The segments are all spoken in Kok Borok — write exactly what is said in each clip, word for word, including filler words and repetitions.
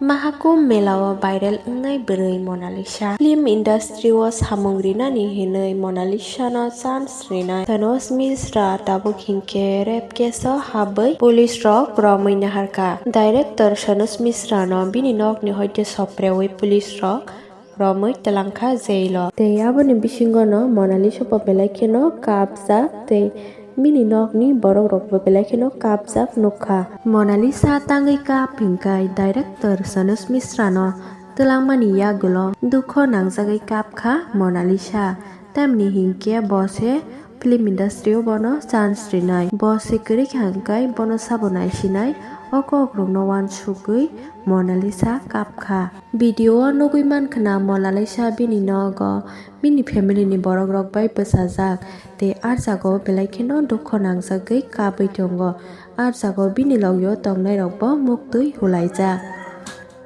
Mahakumbh Mela o viral wngnai bwrwi Monalisa. Film industry o samung rinani hinwi Monalisa no chance rinai Thanos Mishra tabuk hinkhe rape case o habwi police rok romwi naharkha. Director Thanos Mishra no bini nokni hoite sopreui police rok romwi twlangkha jail o. Tei aboni bisingo no Monalisa bo belai kheno kapjak tei bini nokni borok rok bo belai kheno kapjak nukha. Monalisa tangwi kap hinkai director Thanos Mishra no twlangmani yagulo dukho nangjagwi kapkha Monalisa. Tamni hinkhe bo se film industry o bono chance rinai. Bo se kwrwi kha hinkai bono sabo naisinai o kok rokno uansugwi Monalisa kapkha. Video o nugwi mankha na Monalisa bini nogo bini family ni borok rok bai bwchajak tei ah jaga o belai kheno dukho nangjagwi kabwi tongo. Ah jaga o bini logio tongnai rok bo muktwi hulaijak.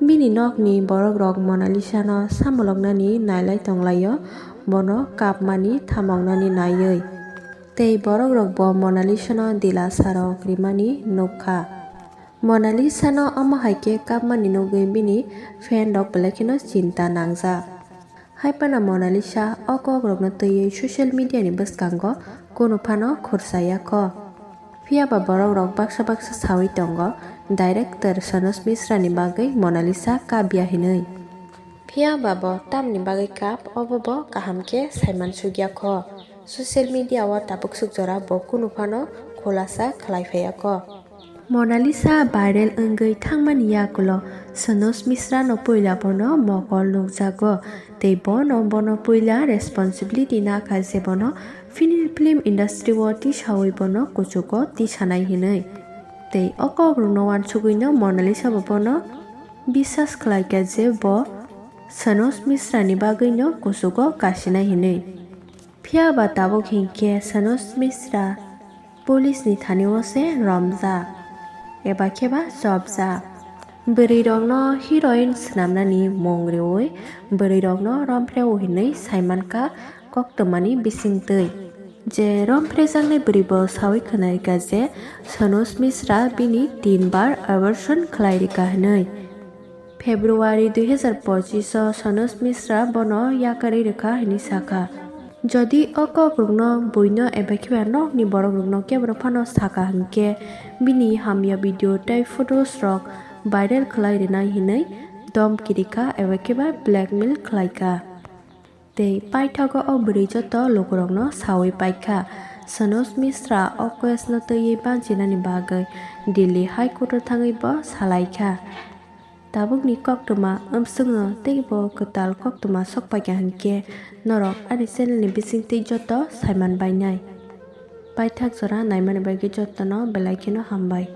Bini nokni borok rok Monalisa no samoloknani nailai tonglaio, bono kapmani thamognani naiwi. Tei borok rok bo Monalisa no dilasa rok rimani nukha. Monalisa no omo hai khe kapmani nugwi bini fan rok belai kheno chinta nangjak. Hai phano Monalisa o kok rokno twiwi social media ni bwskango kunu phano khursa ya kho. Phiya ba borok rok baksa baksa sawi tongo director Thanos Mishra ni bagwi Monalisa kap ya hinwi. Phiya ba bo tamni bagwi kap obo bo kaham khe saiman suk ya kho. Social media o tabuk suk jora bo kunu phano khulasa khlai phai ya kho. Monalisa viral wngwi thangmani yagulo Thanos Mishra no puila bono mokol nukjago tei bono bono puila responsibility nakha je bono fini film industry o tisawi bono kuchugo tisanai hinwi. Tei o kok rokno uansugwino Monalisa bo bono biswas khlaikha je bo Thanos Mishra ni bagwino kuchugo kasinai hinwi. Phiya ba tabuk hinkhe Thanos Mishra police ni thani o se romjak eba khe ba chopjak. Bwrwi rokno heroine swnamnani mung riwi bwrwi rokno romphreo hinwi saimankha koktwmani bisingtwi. Je romphrejaknai bwrwi bo sawi khwnarikha je Thanos Mishra bini tin bar abortion khlai rikha hinwi. February dui hazar pochis o Thanos Mishra bono yakarwi rwkha hwnwi sakha. Jodi o kokrokno buino eba khe ba nokni borokrokno keboro phano sakha hwnkhe bini hamya video tei photos rok viral khlai rwnai hwnwi domki rikha eba khe ba blackmail khlaikha. Tei paithago o bwrwi joto lukurokno sawi paikha. Thanos Mishra o case no twiwi banchinani bagwi Delhi High Court o thangwi bo salaikha. Tabukni koktwma wmswkno teibo kwtal koktwma sokpaikha hwnkhe norok ani channel ni bisingtwi joto saiman bainai. Paithak jora naimani bagwi jotono belai kheno hambai.